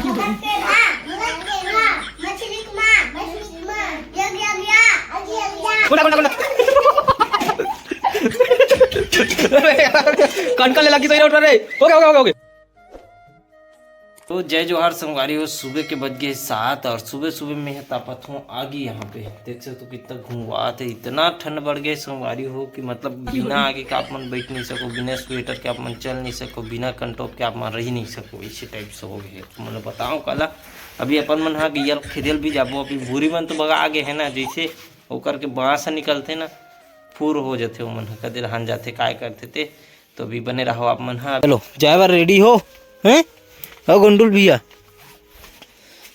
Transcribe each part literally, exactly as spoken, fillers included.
मछली के माँ, मछली के माँ, मछली के माँ, यग, यग, या, अग, यग, या। गुंडा, गुंडा, गुंडा। कनकन ले लगी सही रोड पर रे। ओके, ओके, ओके, ओके। तो जय जोहार संगवारी हो, सुबह के बज गए सात और सुबह सुबह में तापत हूँ आगी। यहाँ पे देख सकते हो कितना घुमात है, इतना ठंड बढ़ गए संगवारी हो कि मतलब बिना आगी के आप मन बैठ नहीं सको, बिना स्वेटर के आप मन चल नहीं सको, बिना कंटोप के आप मन रह नहीं सको। इसी टाइप से हो गए। तो मतलब बताओ काला, अभी अपन मन हा गैया खेदे ल भी जाबो, अभी भूरी मन तो बगा आगे है ना, जैसे ओकर के बांस ह निकलथे ना, फूर हो जथे, ओमन ह कदे लहान जाथे, काय करथे ते। तो अभी बने रहो आप मन हा। चलो, जाए बर रेडी हो, हैं? हो गुंडुल भैया,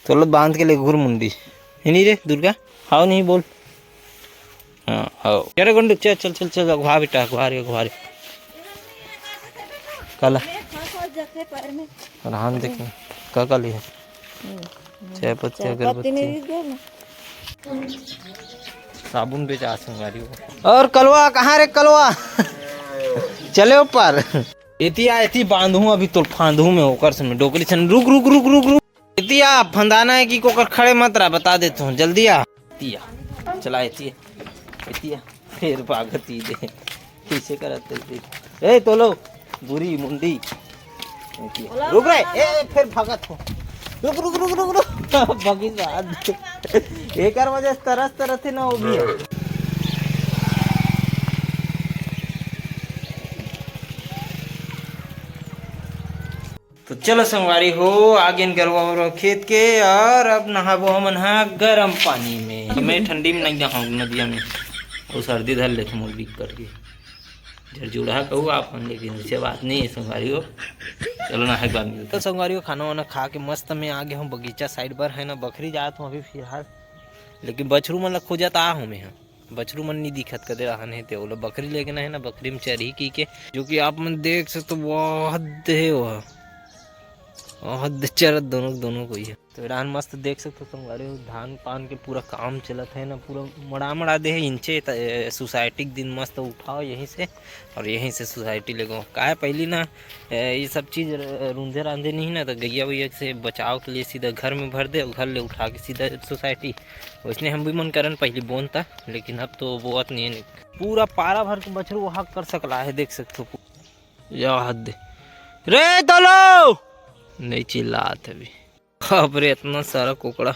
चलो बांध के ले घूर मुंडी। है नहीं रे दुर्गा, हाव नहीं बोल। हाँ, हाव। क्या रे गुंडू, चल, चल, चल, चल, अगुआ बेटा, अगुआ रे, अगुआ रे। काला? रहन दे के, का का ले है? चाय पत्ती, चाय पत्ती अगरबत्ती। नहीं दे ना। साबुन बेचा संगवारी हो। और कलवा कहाँ रे कलवा? चले ऊपर। एती आ, एती बांधू अभी तोल फांदू में ओकर से में डोकरी सन। रुक, रुक, रुक, रुक, रुक। एती आ, फंदाना है कि कोकर खड़े मत रहा, बता देता हूँ, जल्दी आ। एती आ, चला एती आ, एती आ, फिर भागती दे। कैसे करत है? ए तोलो, बुरी मुंडी। रुक रे, ए, फिर भागत हो। रुक, रुक, रुक, रुक, रुक। भागी बात। एकर वजह से तरस तरस है ना वो भी है। तो चलो संगवारी हो, आगेन गरवा उरवा खेत के, और अब नहाबो हमन हा गरम पानी में। मैं ठंडी में नहीं नहाऊँ नदिया में, वो सर्दी धर लेथे मोर बिक करके। झरझुड़हा कहू आप मन, लेकिन ऐसे बात नहीं है संगवारी हो। चलो नहाए के बाद मिलते तो हैं। संगवारी हो, खाना वाना खा के मस्त में आ गए हूँ बगीचा साइड पर, है ना, बखरी जात हूँ अभी फिलहाल, लेकिन बछरू मन ला खोजत आ हूँ मैं हा। बछरू मन नहीं दिखत, कदे रहन है ते ओला बकरी लेके ना है ना, बकरी में चरही की के, जो कि आप मन देख सकते हो, वह हद है, वह हद चरत दोनों, दोनों को ही है। तो रहन मस्त देख सकते हो संगवारी हो, धान पान के पूरा काम चलत है ना, पूरा मड़ा मड़ा दे है इंचे त-, ए, सोसाइटी के दिन मस्त उठाओ यहीं से और यहीं से सोसाइटी ले गो। काहे पहली ना, ए, ये सब चीज र-, रूंधे रांधे नहीं ना, तो गैया वैया से बचाव के लिए सीधा घर में भर दे और घर ले उठा के सीधा सोसाइटी। वैसने हम भी मन करन पहली बोन था, लेकिन अब तो बोअत नहीं है। पूरा पारा भर के बछरू वहां कर सकला है, देख सकते हो। या हद दे। रे तोलो! नहीं चिल्लात अभी। बाप रे, इतना सारा कोकड़ा।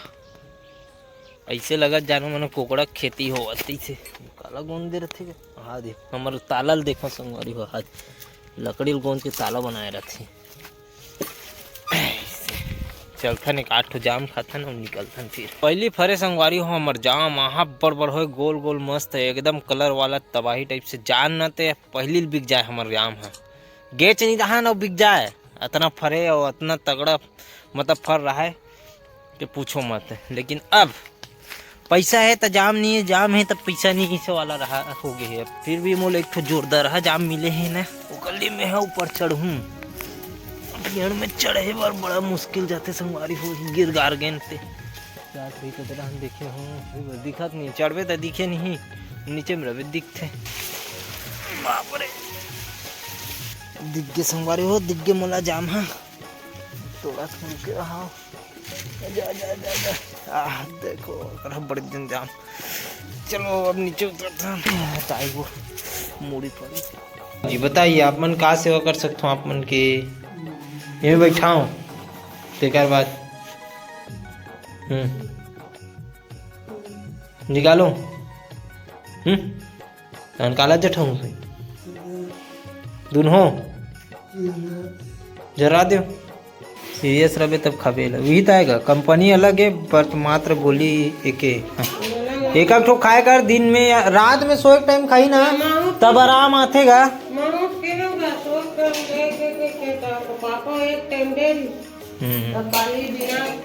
ऐसे लगत जानो मनो कोकड़ा के खेती होवत तैसे। काला गोंद दे रथे के? हाँ दे, हमर ताला ल देखो संगवारी हो, आज लकड़ी ल गोंद के ताला बनाए रथे। चलथन, एक आठ ठो जाम खाथन और निकलथन फिर। पहली फरे संगवारी हो हमर जाम, आहा बड़ बड़ होए, गोल गोल मस्त है, एकदम कलर वाला तबाही टाइप से। जान न ते पहली ल बिक जाए हमर जाम ह, गेच नहीं रहा न बिक जाए, अतना फरे और अतना तगड़ा मतलब फर रहा है कि पूछो मत। लेकिन अब पैसा है त जाम नहीं है, जाम है त पैसा नहीं, इसे वाला रहा हो गए है। अब फिर भी मोला एक ठो जोरदार रहा जाम मिले है ना, ओकर लिए मैं ह ऊपर चढ़हूँ। पेड़ में चढ़े बर बड़ा मुश्किल जाते संगवारी हो, गिर गार गेन ते। क्या सही तो तेरा हम देखे हो, दिखत नहीं, चढ़बे त दिखे नहीं, नीचे में रहे दिखते। बाप रे, दिख गे संगवारी हो, दिख गे मोला जाम हा। तोड़ा सुन के रहा। जा, जा, जा, जा। आह, देखो, ओकरा बड़े दिन जाम। चलो, अब नीचे उतरता हूँ। ताई वो मुड़ी पड़ी। जी बताइए, आप मन का सेवा कर सकता हूँ आप मन के? ये बैठा हूँ, तेकर बाद। हम्म। निकालो। हम्म। तहन काला जठाऊं से? दुनहो? जरा दो। सीरियस रहे तब खाबे ला। वही तो आएगा। कंपनी अलग है, पर मात्र गोली एके। हाँ। एक एक ठो खाए कर दिन में या रात में सोए टाइम खाई ना, तब आराम आथे गा। माउस के लोग सोच कर ले के, के, के, के, पापा एक टाइम दे दी। हम्म।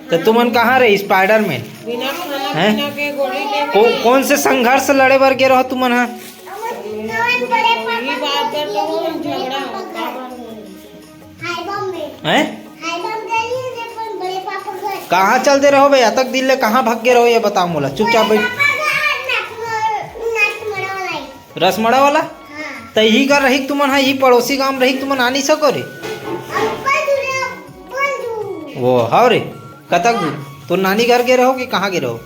तो तुमन कहाँ रहे स्पाइडर में? बिना खाना हैं? पीना के गोली ले को, कौन से संघर्ष लड़े बर गे रहो तुमन हा? वही बात कर तो हम झगड़ा होता। हैं? कहाँ चल दे रहो भैया? तक दिल ले कहाँ भाग गे रहो, ये बताओ मोला। चुपचाप बैठ। रसमड़ा वाला? हाँ। त इही कर रही तुमन हा, इही पड़ोसी गांव रही तुमन आ नहीं सको रे? वो, हाँ रे। कतक दूर? तो नानी घर गे रहो कि कहाँ गे रहो?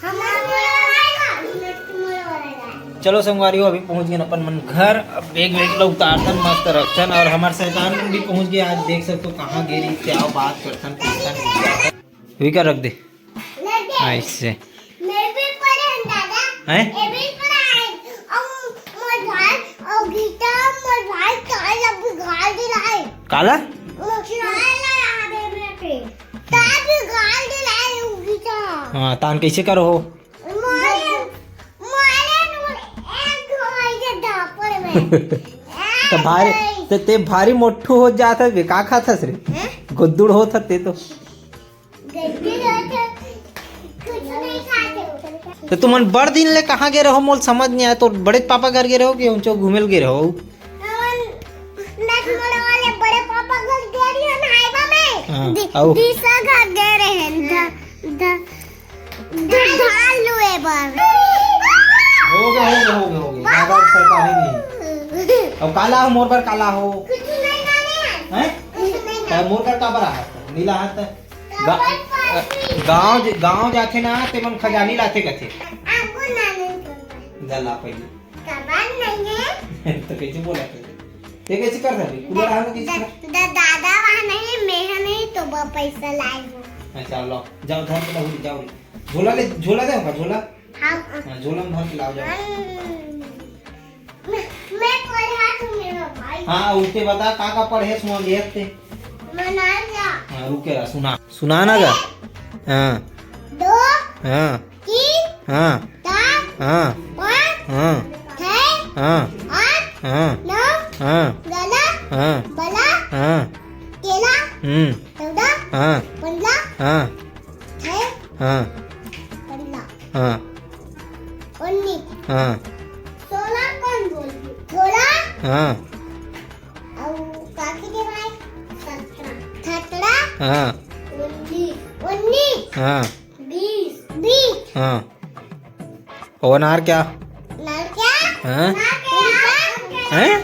हमार मोला वाला है ना, मोला वाला है। चलो संगवारी हो, अभी पहुँच गेन अपन मन घर। अब बैग वैग ला उतारथन, मस्त रखथन। और हमार शैतान भी पहुँच गे, आज देख सकते हो कहाँ गे रही, क्या बात करथन, पूछथन। विकर रख दे। हाँ, इससे। मेरे भी पढ़े हैं दादा। हैं? ये भी पढ़ा है। और मोर भाई, और गीता, मोर भाई काल अभी गाल दिला है। काला? मोर खिलाए ला आ दे मेरे पे। तार भी गाल दिला है वो गीता। हाँ, तान कैसे करो हो? मारे, मारे नूर एक घोड़ी के धापड़ में। तो भारी, तो ते भारी मोटू हो जात हस बे, का खात हस रे? हैं? गुद्दुड़ होत हस ते तो। गद्दी होत है, कुछ नहीं खाते। तो तुमन बड़ दिन ले कहाँ गे रहो, मोल समझ नहीं आया। तो बड़े पापा घर गे रहो कि ऊंचो घूमे ल गे रहो? हमन दस मोड़ वाले बड़े पापा घर गे रहे हैं ना, हाईवा में। हाँ, दि-, आओ। दिशा घर गे रहे हैं, ध-, ध-, ध-, धान लुए बर। हो गया, हो गया, हो गया, हो गया। ज्यादा शैतानी नहीं। अब काला हो, मोर बर काला हो। कुछ नहीं खाने हैं। हैं? कुछ नहीं खाने। मोर बर काबर हाथ? नीला हाथ। गा-, गाँव ज-, गाँव जाथे ना, ते मन खजानी लाथे कथे। आपको नानी तो गला पहले। कबान नहीं है। तो कैसे बोला थे? ते कैसे कर सकते? कुबड़ हाथ कैसे कर? द-, द-, दादा वहाँ नहीं, मैं नहीं, तो वो पैसा लाई हूँ। अच्छा, लो, जाओ, धर के लाओ, जाओ रे। झोला ले, झोला दे होगा, झोला? हाँ। हाँ, झोला में भर के लाओ, जाओ। हम्म। मैं, मैं पढ़ा तो मेरा भाई। हाँ, उसके बता, का, का पढ़े सुना दे हफ्ते? मनाया। हाँ, रुके रहा, सुना। सुना ना गा? हाँ। दो। हाँ। तीन। हाँ। चार। हाँ। पाँच। हाँ। छः। हाँ। आठ। हाँ। नौ। हाँ। गला। हाँ। बला। हाँ। केला। हम्म। चौदह। हाँ। पंद्रह। हाँ। छः। हाँ। पंद्रह। हाँ। उन्नीस। हाँ। सोलह कौन बोल? सोलह। हाँ। और काकी के भाई? सत्रह। सत्रह। हाँ। उन्नीस। उन्नीस। हाँ। बीस। बीस। हाँ। और अनार क्या? अनार क्या? हाँ? अनार क्या? हैं?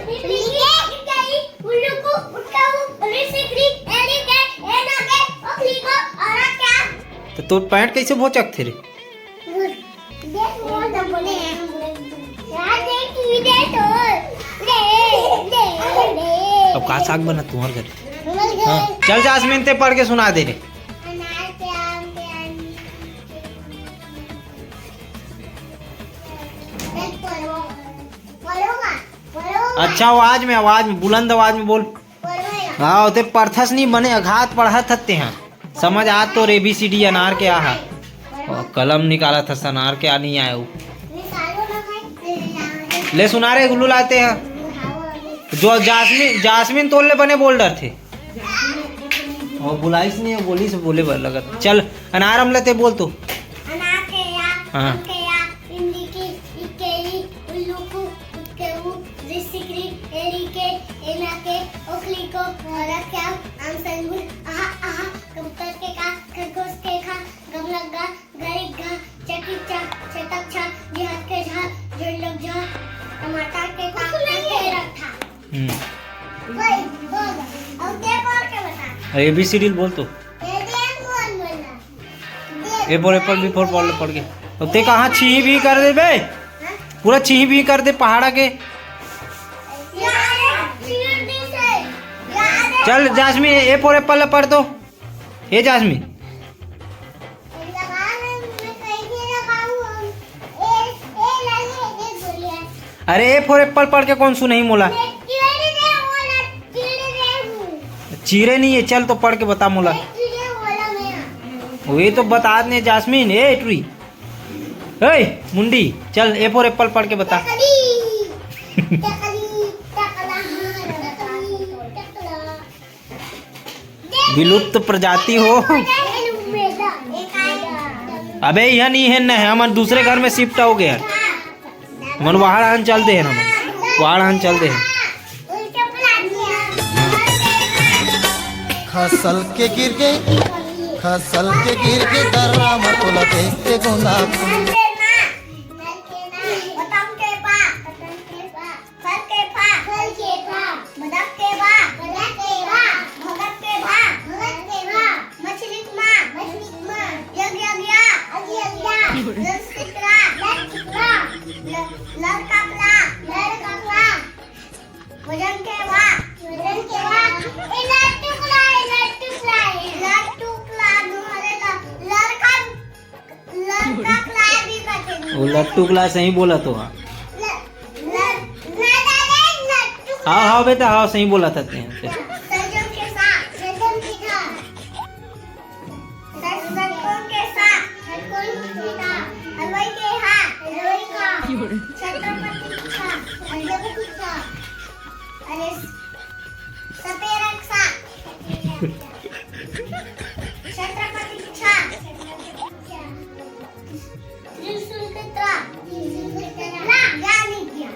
तो तोर पैंट कैसे भोचक थे रे? अब का साग बना तुम्हारे घर? हाँ, चल जास्मिन, ते पढ़ के सुना दे रे। अच्छा, आवाज में, आवाज में, बुलंद आवाज में बोल। हाँ, ओते पढ़थस नहीं बने, अघात पढ़त हत्ते हैं। समझ आ तो रे, A B C D अनार के आ हा। और कलम निकाला था, अनार के आ नहीं आया वो। ले सुना रे, गुल्लू लाते हैं। जो जास्मिन, जास्मिन तोड़ ले बने बोल डर थे। वो बुलाइस नहीं है, बोली से बोले बर लगत। चल, अनार हमला ते बोल तू। अनार के या, हाँ। के या, इमली की, इकेई, उल्लू को, उत्केऊ, रिसिकरी, एड़ी के, एना के, ओखली को, औरत क्या, आम संगुल, आहा, आहा, कबूतर के का, खरगोश के खा, गमलक गा, गरिक गा, चटिक चा, चटक छा, जिहाद के झा, झुंडक झा, टमाटर के का, के रखा। हम्म। बोल, बोल, अब के पढ़ के बता। A B C D बोल तो। ए देख, बोल, बोल ना। A for apple, B for ball पढ़ के। अब ते कहाँ छी भी कर दे बे? पूरा छी भी कर दे पहाड़ा के। चल जास्मिन, A for apple पढ़ तो। ए जास्मिन। अरे A for apple पढ़ के कौन सुनही मोला? चीरे नहीं है, चल तो पढ़ के बता मोला। वो ये तो बता दे जास्मिन, ए टुरी। ए मुंडी, चल A for apple पढ़ के बता। विलुप्त प्रजाति हो। अबे यह नहीं है, न है, हमन दूसरे घर में शिफ्ट हो गए हैं। हमन वहाँ रहन चल दे हैं, हमन वहाँ रहन चल दे हैं। खसल के गिर गे, खसल के गिर गे, डर्रा म तोला देख के गोंदा फूल। फल के फा। फल के फा। बदक के बा। बदक के बा। भगत के भा। भगत के भा। मछली के माँ। मछली लसकला, लसकला, ल-, लड़का पला, लड़का पला। वजन के वा, वजन के वा। ए लड्डू पला, ए लड्डू पला, ए लड्डू पला, तुम्हारे ल-, लड़का, लड़का पला भी बचे। वो लट्टू क्लास सही बोला तो। ल-, ल-, ल-, ल-, लड्डू हाँ, हाँ बेटा, हाँ, सही बोला था तैं। सजन के साथ, सजन के साथ। षटकोण के साथ, षटकोण के साथ, हलवाई के हाथ, हलवाई का, छत्रपति का, छत्रपति का, अरे, सपेरा का, छत्रपति का, त्रिशूल के तरह, त्रिशूल के तरह, ज्ञानी ज्ञान।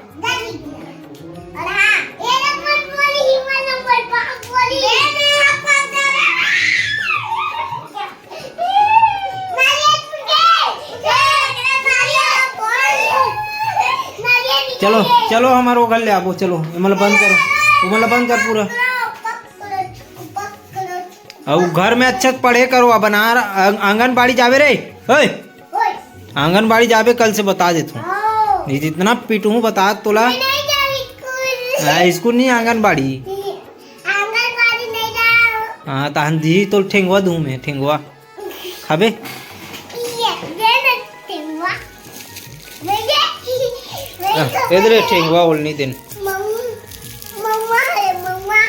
चलो, चलो, हमारे वो घर ले आबो, चलो, ये मतलब बंद करो, वो मतलब बंद कर पूरा। अब घर में अच्छा पढ़े करो, अब बना, आंगनबाड़ी जाबे रे, ओए। आंगनबाड़ी जाबे, कल से बता देथों। हाँ। नहीं तो इतना पिटहूँ बता तोला। मैं नहीं जाऊँ स्कूल। हाँ, स्कूल नहीं, आंगनबाड़ी। आंगनबाड़ी नहीं जाऊँ। हाँ, तहन दी तो ठेंगवा दूँ मैं, ठेंगवा। खाबे? ये, ये ना ठेंगवा। मैं ये, मैं हाँ, तो इधर है ठेंगवा, ओल नहीं देन। मम्मा, मम्मा है, मम्मा।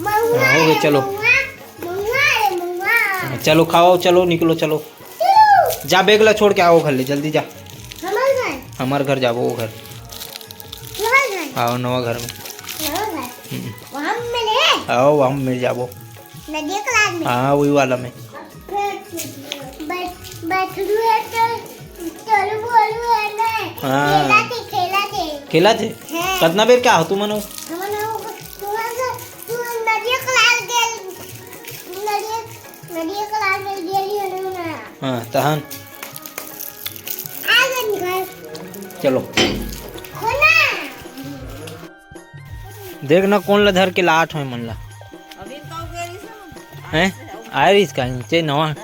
मम्मा हाँ, हो गए, है, चलो। मम्मा, मम्मा है, मम्मा। हाँ, चलो खाओ, चलो निकलो, चलो। जा, बैग ला छोड़ के आओ घर ले, जल्दी जा। हमार घर? हमार घर जाबो, वो घर। नवा घर? आओ, नवा घर में। नवा घर? हम्म। वहाँ में ले? आओ, वहाँ में जाबो। नदिया कलाल में? हाँ, वही वाला में। बैठ-, बैठलू है तो चलू बोलू है ना। हाँ। खेला थे, खेला थे। खेला थे? हाँ। कितना बेर क्या हो तुम मनो? हमन हो, तुम, तुम नदिया कलाल गेल, नदिया नदिया कलाल में गेली हनु ना। हाँ, तहन? आ गन घर। चलो। हो ना। देख ना, कौन ला धर के लात होय मन ला। अभी तो गेली से। हैं? आ रही इसका नीचे नवा।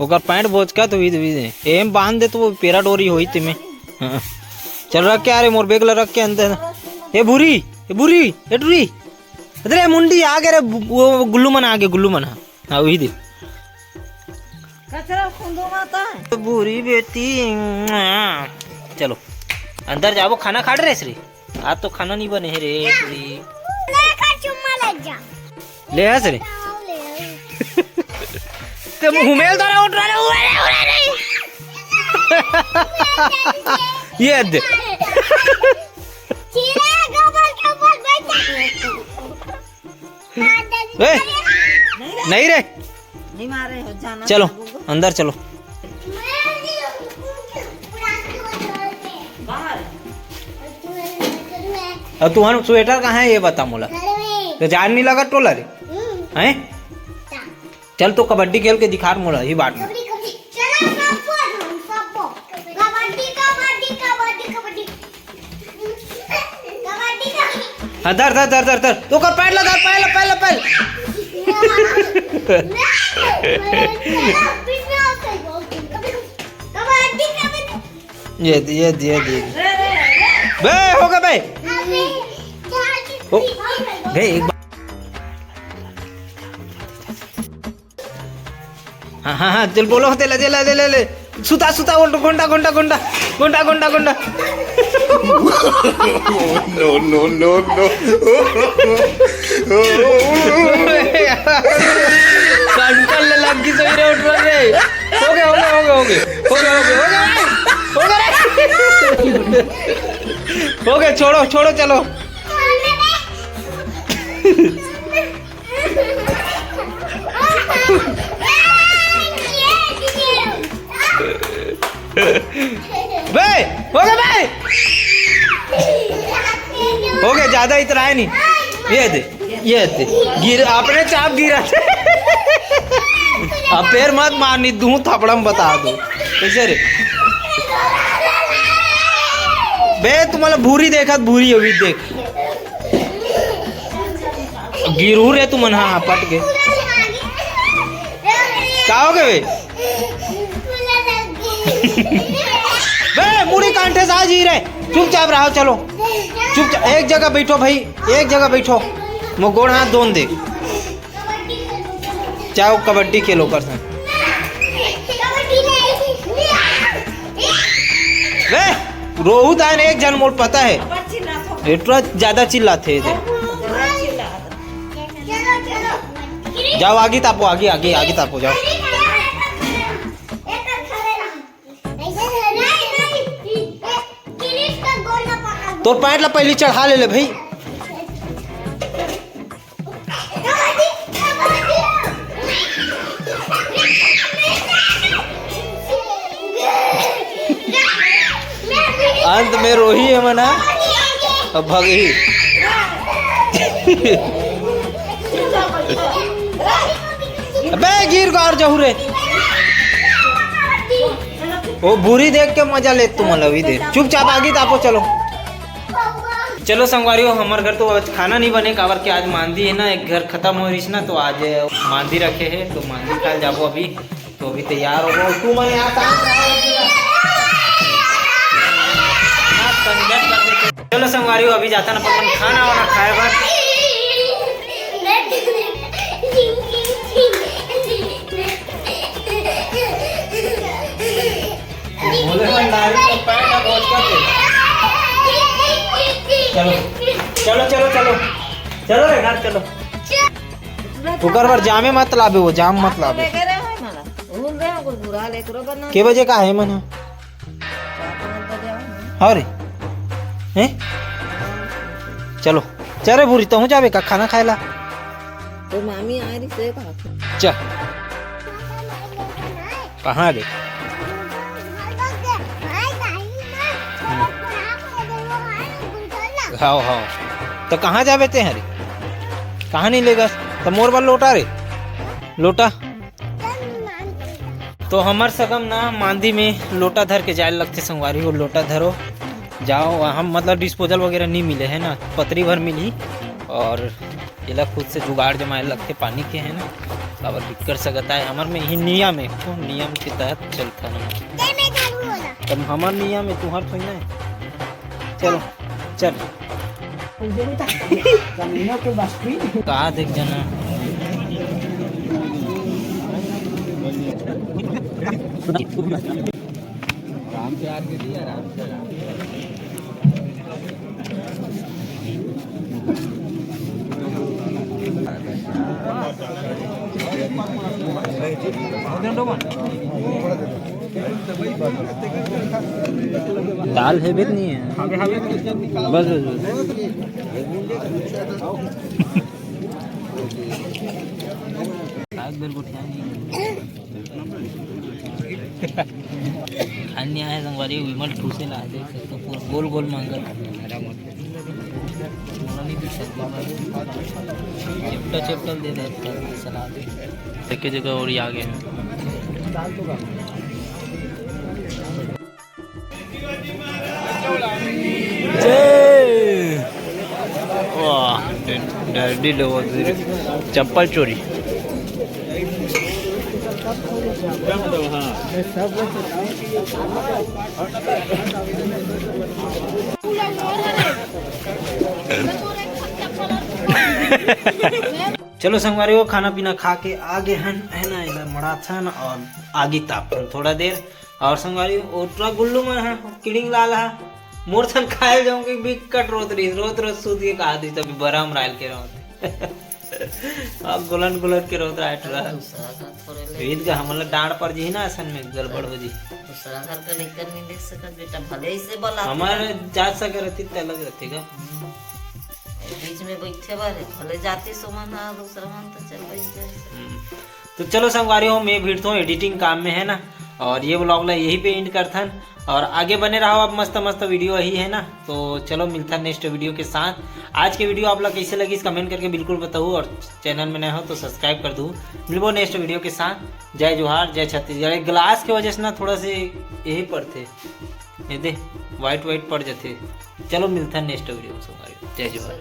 ओकर पैंट बोचका तो विद विद है। एम बांध दे तो वो पेरा डोरी होई ते में। हाँ। चल रख के आ रे, मोर बैग ला रख के अंदर। ए भूरी, ए भूरी, ए टूरी। अरे मुंडी आ गे रे, वो गुल्लू मन आ गे, गुल्लू मन। हाँ, वही दे। कचरा खुंदो माता है। भूरी बेटी। चलो, अंदर जाबो, खाना खा रहे रे। आज तो खाना नहीं बने है रे, पूरी। ले खा, चुम्मा लग जा। ले हस रे। ले। ते मुंह में तो ना उठ रहा रे, उड़ा रे, उड़ा रे। ये दे। चीरा गोबर के ऊपर बैठा। ए, नहीं रे। नहीं मारे हो, जाना चलो, अंदर चलो। बाहर। अब तुम्हारा स्वेटर कहाँ है, ये बता मोला। तो जान नहीं लगा टोला रे। हैं? चल तो कबड्डी खेल के दिखा मोला, ये बात में। कबड्डी, कबड्डी। चलो, सबको, सबको। कबड्डी, कबड्डी, कबड्डी, कबड्डी। कबड्डी का। हाँ, धर, धर, धर, धर, धर। तो कर, पैर ला, धर, पैर ला, पैर ला, पैर ला। कबड्डी, कबड्डी। ये दे, ये दे, ये दे। बे, हो गया बे। अबे, क्या ओ, बे, एक बार। हाँ, हाँ, हाँ, चल बोलो, दे ले, दे ले, दे ले, ले। सुता, सुता, उठ, Gonda, Gonda, Gonda. Gonda, Gonda, Gonda. No, no, no, no। Control ले लग गई सही रे, उठ रे। हो गया, हो गया, हो गया, हो गया। हो गया, हो गया, हो गया भाई। हो गया रे। हो गया, छोड़ो, छोड़ो, चलो। बे, हो गया बे। हो गया, ज्यादा इतराए नहीं। ये दे, ये दे। गिर, अपने चाप गिरा। अब पैर मत मारनी, दूं थपड़ा में बता दो। कैसे रे? बे, तुम्हारा भूरी देखा, भूरी अभी देख। गिरू रे तुमन, हाँ, हाँ, पट के। का हो गए बे? बे, मुड़ी कांठे से आज ही रे। चुपचाप रहो, चलो। चुपचाप, एक जगह बैठो भाई, एक जगह बैठो। मो गोड़ हाथ धोन दे। जाओ, कबड्डी खेलो कर संग। बे, रोहू दान एक जन मोर पता है। एटरा ज्यादा चिल्लाथे इधर। जाओ, आगे तापो, आगे, आगे, आगे तापो, जाओ। तोर पैंट ला पहली चढ़ा ले ले भाई। अंत में रोही है मना, अब भगही। अबे गिर गार जहू रे। ओ बुरी देख के मजा ले तुम लवी दे। चुपचाप आगी तापो, चलो। चलो संगवारी हो, हमर घर तो आज खाना नहीं बने, काबर के आज मांदी है ना, एक घर खत्म हो रहीस ना, तो आज मांदी रखे है, तो मांदी खाए जाबो अभी। तो अभी तैयार हो गो तू मन यहाँ। चलो संगवारी हो, अभी जाता ना अपन खाना वाना खाए बर। भोले भंडारी का पैर का भोज का तेल। चलो, चलो, चलो, चलो। चलो रे घर, चलो। ओकर बर जामे मत लाबे, वो जाम मत लाबे। लेके रहे हो मला। भूल गए हो, कुछ बुरा लेकरो बना। के बजे का है मन? चार पाँच बजे आओ ना। हाँ रे। हैं? चलो। चल रे भूरी, तहूँ जाबे का खाना खाए ला? तो मामी आ रही से कहा। चल। कहाँ रे? हाव, हाव। तो कहाँ जाबे ते हरे? कहाँ नहीं लेगस? तो मोर बर लोटा रे। लोटा। तो हमर सगम ना मांदी में लोटा धर के जाए लगथे संगवारी हो। लोटा धरो, जाओ। हम मतलब डिस्पोजल वगैरह नहीं मिले है ना, पतरी भर मिली। और एला खुद से जुगाड़ जमाए लगथे पानी के, है ना, काबर बिक्कट सकत आए। हमर में ही नियम है, तो नियम के तहत चलथन। तब हमर नियम है, तुहर थोड़ी ना है। चलो, चल। जमीनों के बस्ती। का देख जाना। राम से यार के दिया, राम से। दाल है भी नहीं है। बस, बस, बस। एक बेर गोठिया नहीं। अन्य है संगवारी, विमल ठूसे ला, देख सकते हो, पूरा गोल गोल मांगल। चेपटा चेपटा दे दे सलाद। एक जगह और ही आ गए। जय। वाह, डैडी लोगों से चप्पल चोरी। चलो संगवारी हो, खाना पीना खा के आ गए हन, है ना, एला मड़ाथन और आगी तापन थोड़ा देर। और संगवारी, ओटरा गुल्लू मन ह, किड़िंग लाल ह, मोर सन खाए जाऊं कि बिकट रोत रही, रोत रोत सूत के कहा दी, तभी बरम रायल के रोत। अब गुलन गुलन के रोत रहा टरा। दूसरा घर थोड़े ले। ईद का हमला डांट पर जी ना, असन में गड़बड़ हो जी। दूसरा घर का लेकर नहीं देख सकत बेटा, भले इसे बोला। हमारे जात सा घर रहती त अलग रहती का। हम्म। बीच में बैठे बारे, भले जाती सुमन हा, दूसरा मन तो चल बैठ जाए। हम्म। तो चलो संगवारी हो, मैं भिड़ता हूँ एडिटिंग काम में, है ना, और ये व्लॉग ला यहीं पे एंड करथन। और आगे बने रहो, अब मस्त मस्त वीडियो ही है ना। तो चलो मिलता नेक्स्ट वीडियो के साथ। आज के वीडियो आप लोग कैसे लगी, कमेंट करके बिल्कुल बताओ, और चैनल में नए हो तो सब्सक्राइब कर दो। मिलबो नेक्स्ट वीडियो के साथ। जय जोहार, जय छत्तीसगढ़। एक ग्लास के वजह से ना थोड़ा से यही पड़ते, ये दे, व्हाइट व्हाइट पड़ जाते। चलो मिलता नेक्स्ट वीडियो में संगवारी। जय जोहार।